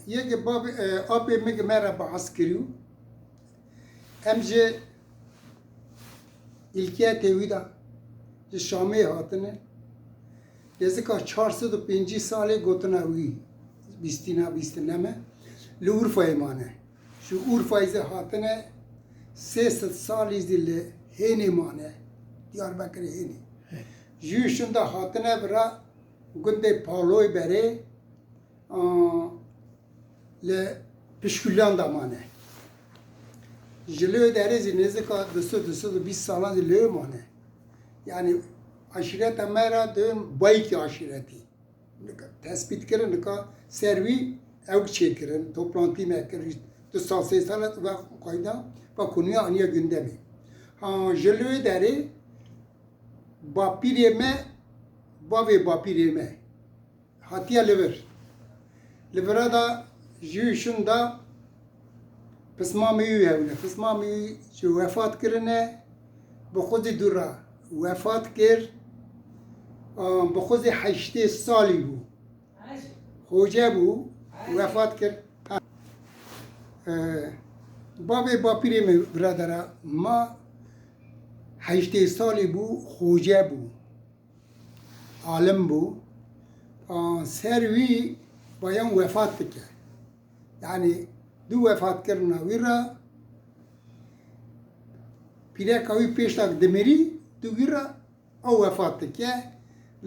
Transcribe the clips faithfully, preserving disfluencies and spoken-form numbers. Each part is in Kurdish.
Yek bab, e, apê min me re behs kirî. Em ji îlkiyetê wî de ji Şamê hatine. Nêzika çar sed û pêncî salê gotina wî bîstîna bîstineme. Li Urfayê mane. Ji Urfayê zî hatine sê sed salî zî li Hênê mane. Diyarbekirê Hênê. Ji şûnda hatine vira gundê Paloy berê, a, li Pişkulan de mane. Ji lê derê zî nêzika du sed, du sed û bîst salan zî lê mane. Yani aşîreta me re dibên bayikê aşîretî. Nika tespît kirin, nika ser wî ew çêkirin, toplantî me kir, du sal, sê sal ve qayda, ve konuya aniya gündemê. Ha, ji lê derê bapîrê me, bavê bapîrê me hatiye li vir. Li vira da ji şûnda pismamê wî hewne. Pismamê wî ji wefat kirine, bi xwe zî dû re wefat kir. Bi xwe zî heştê salî bû. Xoce bû, wefat kir. Ha. E, bavê bapîrê min biradera ma heştê salî bû, xoce bû. Alim bû. A, ser wî bayan wefat dike. Yani du wefat kirina wî re, pîreka wî pêştak dimirî, du wî re ew wefat dike.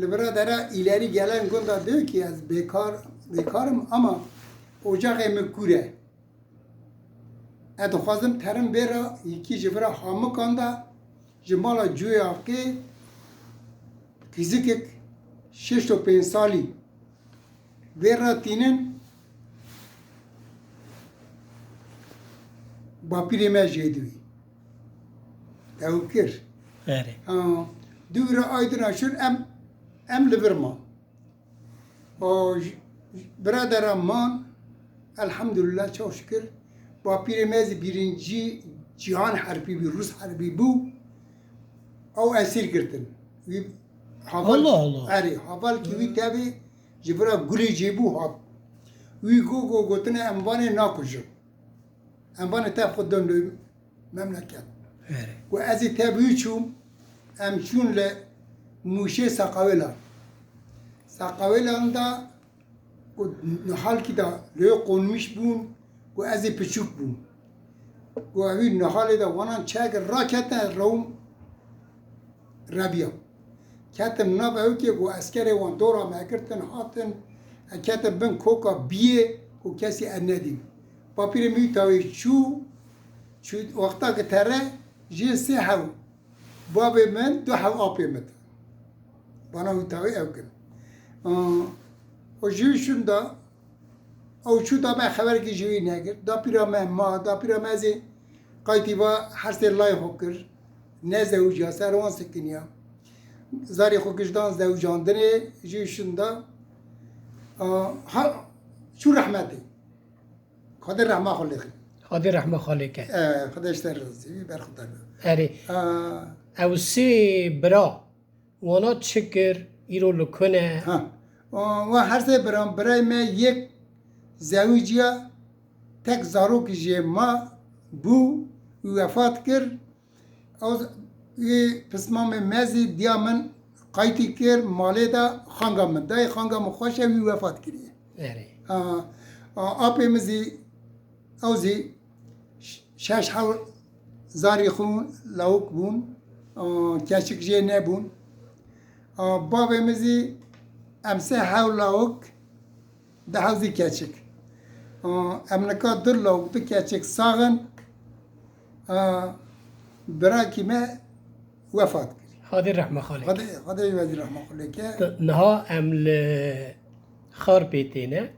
Li vira dera îlerî gelen gunda diyor ki ez bêkar, bêkar im ama ocaxê min kûr e. Ez dixwazim terim vê re yekî ji vira hamikan de ji mala Cuyakê qîzikek şêst û pênc salî vê re tînin bapîrê me jê dûyî. Ew kir. Erê. Ha, dû re aydina şûn em, em li vir man. O j-, biradera man, elhamdülillah, çok şükür, bapîrê me zî birinci Cihan Herbî bû, Rus Herbî bû. Ew esîr girtin. Wî heval, Allah Allah. Erê, heval ki wî tevî ji vira gulê cêbû hat. Wî go go gotine em vanê nakujin. Em vanê tev xwe dön li memleket. Erê. Ku ez ê tev wî çûm, em çûn li Mûşê Saqawêlan. Saqawêlan da ku nihalkî da lê qonmiş bûn, ku ez ê piçûk bûm. Ku ewî nihalê de wanan çek raketine rewm Rebiya. Ketim nav ewkê ku eskerê wan dora me girtin hatin, e, ketim bin koka biyê ku kesî e nedîn. Bapîrê min wî tawê çû, çû wexta ki tere jê sê hew bavê min, du hew apê min. Bana wî tawê ew kin. Aa, o jî şunda Ew çû da me xeberekî ji wî negir. Dapîra me ma, dapîra me zî qaytî va her sê lay xwe kir. Nezewiciya, ser wan sikiniya. Zarê xwe kiştan zewicandinê jî şinda. A, ha, çû rehmetê. Xwedê rehma xwe lê xin. Xwedê rehma xwe lê ke. E, Xwedê ji te razî bî, berxudar be. Erê. A, ew sê bira. Wana çi kir? Îro li ku ne? Ha. O, wa her sê biran, birayê me yek zewiciya, tek zarokî jê ma bû, wî wefat kir. Ew z-, wî pismamê me zî diya min qaytî kir malê de xanga min. Dayê xanga min xweş e, wî wefat kiriye. Erê. Ha, a, apê min zî, ew zî ş-, şeş hew zarî xwe lawik bûn, a, keçik jê nebûn. A, bavê min zî em sê hew lawik, du hew zî keçik. A, em nika du lawik, du keçik sax in. A, birakî me wefat kir. Xwedê rehma xwe lê ke. Xwedê, Xwedê wezî rehma xwe lê ke. Niha em li Xarpêtê ne.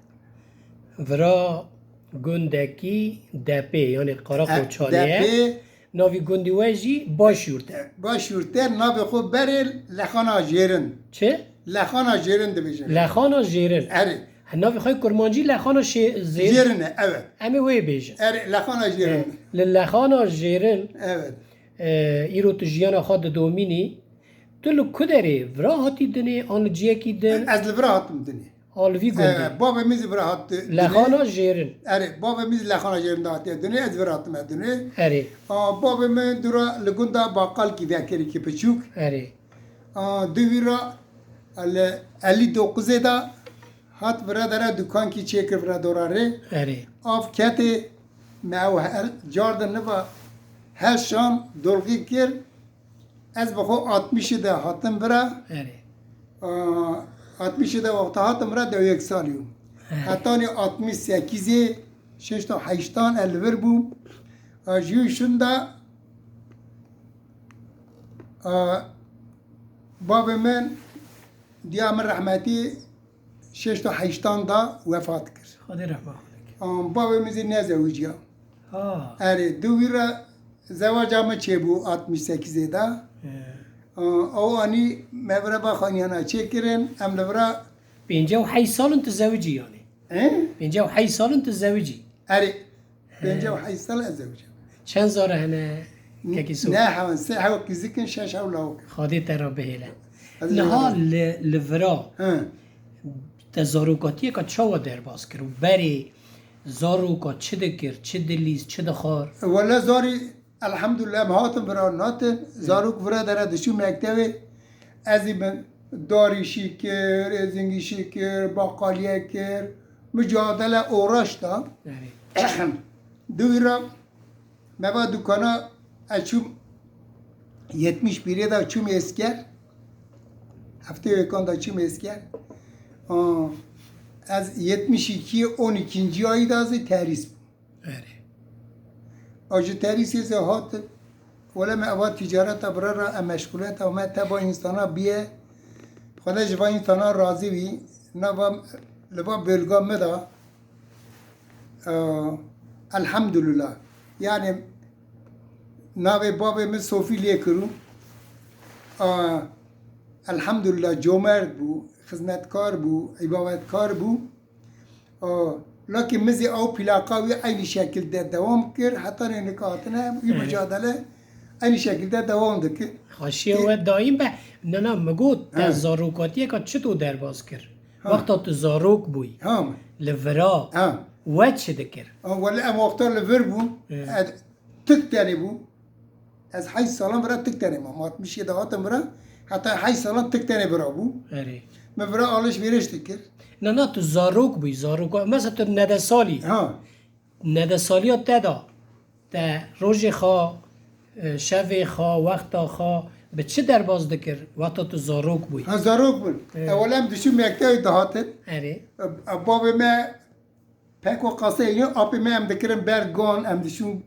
Vira gundekî Depê, yanî Qarakoçanê ye. Depê. Navî gundî we jî Başyurt e. Başyurt e, navê xwe berê Lexana Jêrin. Çi? Lexana Jêrin dibêjin. Lexana Jêrin. Erê. He, navê xwe kurmancî Lexana Şê-, Zêr-, Jêrin e, evet. Em ê wê bêjin. Erê, Lexana Jêrin. E, li Lexana Jêrin, evet, e, îro tu jiyana xwe didomînî. Tu li ku derê? Vira hatî dinê an li ciyekî din? Ez li vira hatim dinê. Alvî gundê. E, bavê min zî vira hat di-, Lexana dinê. Jêrin. Erê, bavê min zî Lexana Jêrin de hatiye dinê, ez vira hatime dinê. Erê. A, bavê min dûra li gunda Baqalkîvekirî ki piçûk. Erê. A, di wî ra li elî dokuzê de hat vira dere dukankî çêkir vira dora rê. Erê. Av ketê me ew her car de niva her şan dolgî kir. Ez bi xwe altmışê de hatim vira. Erê. Aa, altmışê de wexta hatim vira de yek salî bûm. Erê. Hetanî altmış sekizê, şeşta heyştan ez li vir bûm. Aa, ji wî şûnda, aa, bavê min, diya min rehmetî, şeşta heyştan da wefat kir. Xwedê rehma xwe lê kir. Aa, bavê min zî nezewiciya. Ha. Erê, di wî re zewaca min çêbû altmış sekizê de. He. Aa, ew anî me vira ba xaniyana çêkirin, em li vira Pêncî û heyşt sal in tu zewicî yanî? He? Pêncî û heyşt sal in tu zewicî? Erê. He. Pêncî û heyşt sal ez zewicî. Çend zara hene kekî Sof? Ne hewn, sê hew qîzik in, şeş hew lawik in. Xwedê te re bihêle. Ez Niha jî li, li vira He. te zarokatiyeka çawa derbas kir û berê zaroka çi dikir, çi dilîst, çi dixwar? Wele zarî, elhamdulillah, em hatin vira natin. Zarok vira dere diçû mektevê. Ez ê min darîşî kir, êzingîşî kir, baqaliyê kir. Mücadele uğraşta. Erê. Di wî re me va dukana ez çûm yetmiş birê de çûm esker. Heftê yekan de çûm esker. Aa, ez yetmiş iki on ikinci ayda zî terhîs bûm. Erê. A ji terhîsê zî hatin. Wele me eva ticareta bira re em meşguleta me teba însana biye. Xweda ji va însana razî bî. Nava li va bölga me de, e, elhamdulillah. Yani navê bavê min Sofî lê kirû. E, elhamdulillah comerd bû, xizmetkar bû, îbadetkar bû. O, lakin min zî ew plaka wî eynî şekil de dewam kir, heta nê nika hatine, wî Erê. mücadele eynî şekil de dewam dikir. Xweşiya Ê- we daîm be. Na, na, min got, te He. zarokatiyeka çito derbas kir? Ha. Wexta tu zarok bûyî, Ha. li vira, Ha. we çi dikir? Ha, wele em wexta li vir bûn, He. ez tik tenê bû. Ez heyş salan vira tik tenê mam. Altmış yedi hatim vira. Heta heyş salan tik tenê vira bû. Erê. Min vira alişveriş dikir. Na, na, tu zarok bûyî, zarok. Mesela tu nede salî. Ha. Nede saliya te da. Te rojê xwe, e, şevê xwe, wexta xwe bi çi derbas dikir? Wexta tu zarok bûyî. Ha, zarok bûn. Evet. Ewel em diçûn mektevê dihatin. Erê. E, e, bavê me Peko qaseyê apê me em dikirin ber gan, em diçûn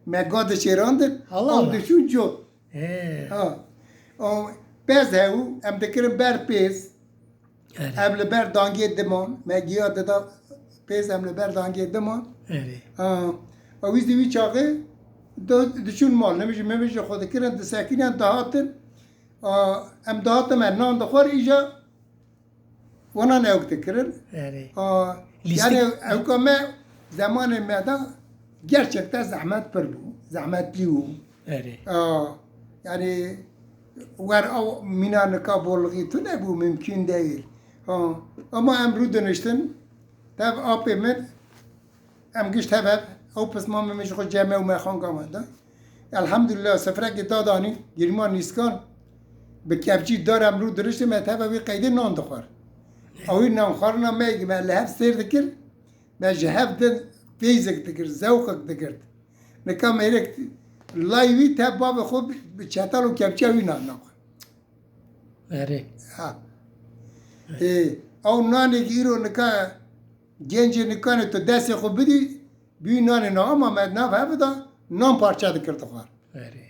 me ga diçêrandin, Allah ew Allah. diçûn cot. He. Ha. O pez hew, em dikirin ber pêz. Erê. Em li ber dangê diman, me giya dida pêz, em li ber dangê diman. Erê. Ha. O wî zî wî çaxê di-, diçûn mal, nimij, mimij xwe dikirin, disekînin, dihatin. A, em dihatin me nan dixwar, îja Wana ne ew dikirin. Erê. A, Lîstik- yani ewka me, zemanê me de gerçekten zehmet pir bû. Zehmetlî bû. Erê. A, yani wer ew mîna nika bolixî tune bû, mümkün değil. Ha, ama em rû diniştin, tev apê min Em giş tev ev, ew pisma me ji xwe cem ew mexan gama da. Elhamdulillah, sifrekê dadanî, girma nîskan, bi kevçî dar em rû diriştê me tev ew wî qeydê nan dixwar. Ew wî nan xwarina me, me li hev sêr dikir, me ji hev din feyzek dikir, zewqek digirt. Nika mêrek lay wî tev bavê xwe bi, bi çetal û kevçiya wî nan naxwar. Erê. Ha. Ê, ew nanê ki îro nika gencê nikanê tu destê xwe bidî, bî nanê na ama me nav hev da, nan parça dikir dixwar. Erê.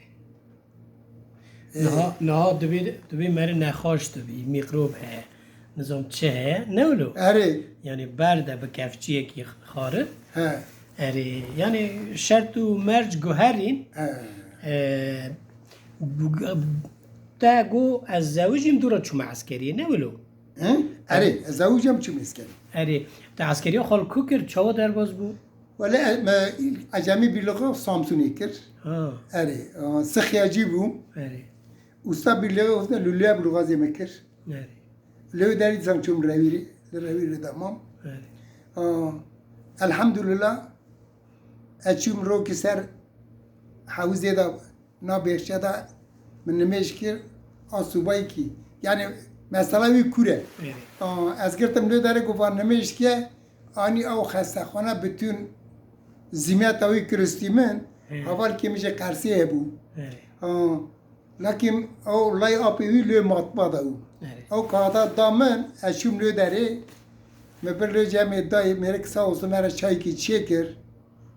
Ê. Niha, niha dibê, dibê meri nexweş dibî, mîkrob heye. Nizam çi heye? Ne wilo? Erê. Yani ber de bi kevçiyekî xarin. He. Erê. Yani şert û merc guherîn. He. E, bu, Te got, ez zewicîm, dû re çûme eskeriyê, ne wilo? Hı? Erê, ez zewicîm, çûm eskerî. Erê, te eskeriya xwe li ku kir, çawa derbas bû? Wele, me, Ecemî Birlixê Samsunê kir. Ha. Erê, a, Sixyacî bû. Erê. Usta Birlixê Lulluya Bulgazê me kir. Erê. Lê derî dizam çûm rewîrê. Li rewî li demam. Belê. Aa, elhamdulillah, ez çûm rokî ser hewizê de, na bêhçe de min nimêj kir, a subayî kî. Yani mesela wî kûr e. Belê. Aa, ez girtim lê derê ku van nimêj ke, anî ew xestexane bütün zîmeta wî kiristî min, He. hevalkê min jî qersê hebû. Belê. Aa, Lakin ew lay apê wî lê matba de bû. Erê. Ew kaxeta da min, ez çûm lê derê. Me bir lê cemê dayê, mêrik sağ olsun, me re çayekî çêkir.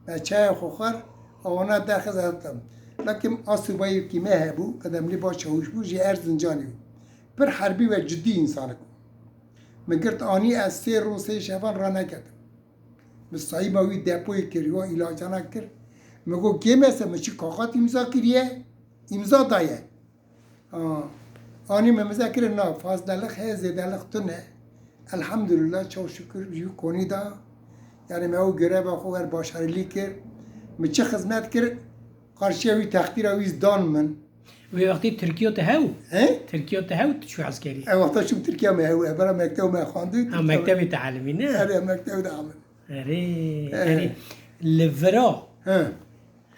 Me çaya xwe xwar, ewana derxiz ez hatim. Lakin a subayekî me hebû, qedemlî baş çawîş bû, ji Erzincanê bû. Pir herbî ve cidî însanik bû. Min girt anî ez sê roj sê şevan raneketim. Min sayîba wî depoyê kir, wan îlacana kir. Min got, kêm e, min çi kaxet îmza kiriye, îmza daye. Aa, anî min mize kirin, na, fazlelix heye, zêdelix tune. Elhamdulillah, çok şükür, ji konî da. Yani me ew göreva xwe wer başarîlî kir. Min çi xizmet kir, qarşiya wî textîra wî dan min. Wê wextî Tirkiye te hew? He? Tirkiye te hew, tu çû eskerî? Ew wexta çûm Tirkiye me hew, evvela mekteb me xwandî, Ha, Tirkiye me- mektebê te elimî ne? Erê, mektebê de elimî. Erê, He. erê. Li vira. He.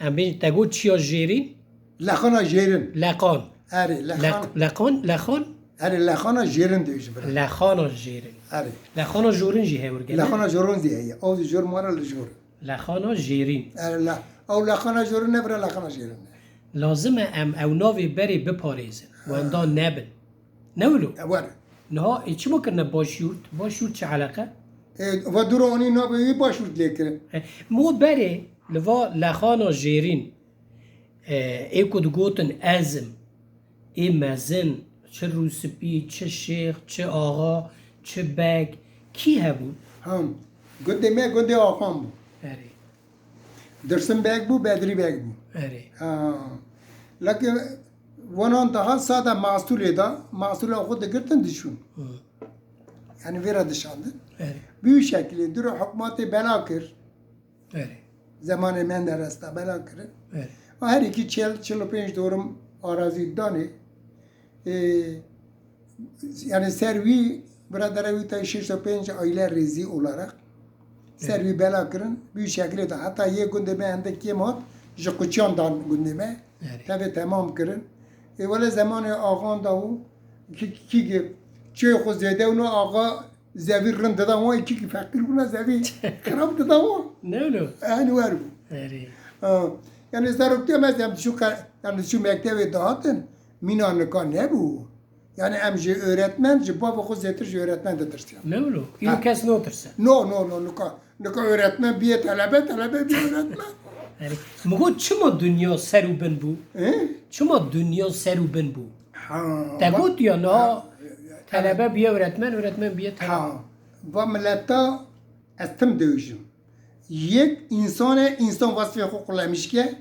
Em bêjin te got çiya jêrîn? Lexana jêrin. Leqan. Erê, lexan. Leq-, leqan, lexan? Erê, lexana jêrin dibêjin vira. Lexana jêrin. Erê. Lexana jorin jî hewir gele. Lexana jorin jî heye. Ew jor mara li jor. Lexana jêrîn. Erê, le-, ew lexana jorin ne vira, lexana jêrin ne. Lazim e em ew navê berê biparêzin. Wenda nebin. Ne wilo? E, were. Niha, ê, çima kirine başyurt? Başyurt çi eleqe? E, va dûra anî navê wî başyurt lê kirin. E, mo berê, li va lexana jêrîn, e, ê ku digotin ez im, ê mezin, çi rûspî, çi şêx, çi axa, çi beg, kî hebûn? Ham, gundê me gundê axan bû. Erê. Dursun Beg bû, Bedrî Beg bû. Erê. Ha. Leke wanan daha sade masûlê da, masûla xwe digirtin diçûn. Hı. Yani vê re dişandin. Erê. Bi wî şekilê dûra hikûmetê bela kir. Erê. Zemanê Menderes da bela kirin. Erê. Her iki çil, çil û pênc dorum arazî danê. E, yani ser wî, biradera wî tayê şeş û pênc aile rêzî olarak ser Evet. wî bela kirin, bi wî şekilê de. Heta yê gundê me hende kêm hat, ji quçiyan dan gundê me. Evet. Tevê temam kirin. E, wele zemanê axan da û ki, ki, ki, çê xwe zêde û no axa zevî rind dida wan, ki, ki feqîr bûna zevî xirab dida wan. Ne öyle? Hani wer bû. Erê. Ha. Yani zaroktiya me em şu ka-, yani şu mektebê dahatin, mîna nika nebû. Yani em ji öğretmen, ji bavê xwe zêtir ji öğretmen ditirsiyan. Ne wilo? Îro Ha. kes notirse. No, no, no, nika, nika öğretmen biyê telebe, telebe biyê öğretmen. Erê. Min got çima dinya ser û bin bû? He? Çima dinya ser û bin bû? Ha, Te va- got ya, niha Ha, ya, ya, telebe biyê öğretmen, öğretmen biyê telebe. Ha, va mileta ez tim dewjim. Yek însan e, însan vasfê xwe qulemiş ke,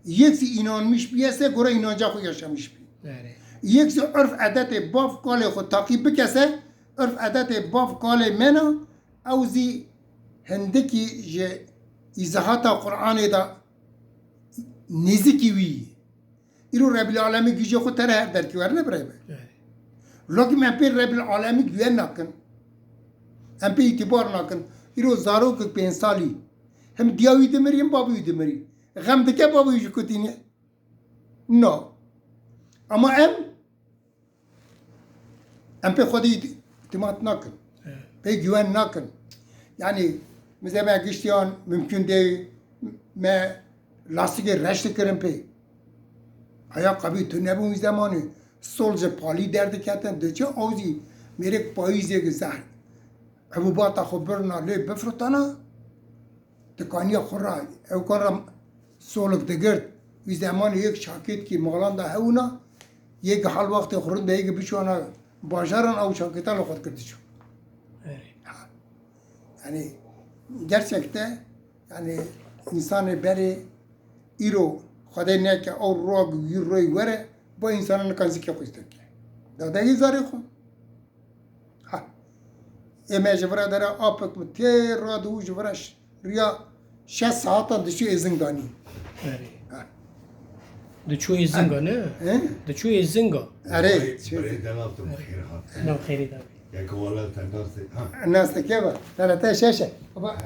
yek zî inanmiş biyese, gore inanca xwe yaşamiş bî. Erê. Yek zî urf edetê bav kalê xwe takîb bikese, urf edetê bav kalê mena, ew zî hindikî ji îzahata Qur'anê de nêzikî wî yî. Îro Rebil Alemî gîjê xwe tere her derkî werne birayê me. Evet. Lakin em pê Rebil Alemî guye nakin. Em pê îtîbar nakin. Îro zarokek pênc salî. Hem diya wî dimirî, hem bavê wî dimirî. Xem dike bavê wî ji ku tîne. No. Ama em Em pê Xwedê îtimat nakin. Evet. Pê güven nakin. Yani, mize me giştiyan mümkün değil, me lastikê reş dikirin pê. Aya qabî tu nebûn wî zemanî. Sol ji palî derdiketin, diçe ew zî mêrek payîzê zehr. Hibûbata xwe birna lê bifirtana. Dikaniya xwe re, ew kan re solik digirt. Wî zemanê yek şakêtkî malan de hewna, yek hal wextê xwe rin de yek biçûna bajaran ew şakêta li xwe dikir diçû. Evet. Ha. Yani gerçekte yani insanê berê îro Xwedê neke ew rog wî roy were, bo insana nikan zikê xwe îstek ke. Dadegî zarê xwe. Ha. Ê me ji vira dere apek min tê radiû ji vira ş-, riya şeş saetan diçû êzing danî. Erê. Ha. Diçû êzinga, ne? He? Diçû êzinga. Erê. Birê, birê delal tu bi xêr hat. Nav xêrê de bî. Yeke wala te nasê. Ha. Nas te keva. Tara te şeşe. Baba,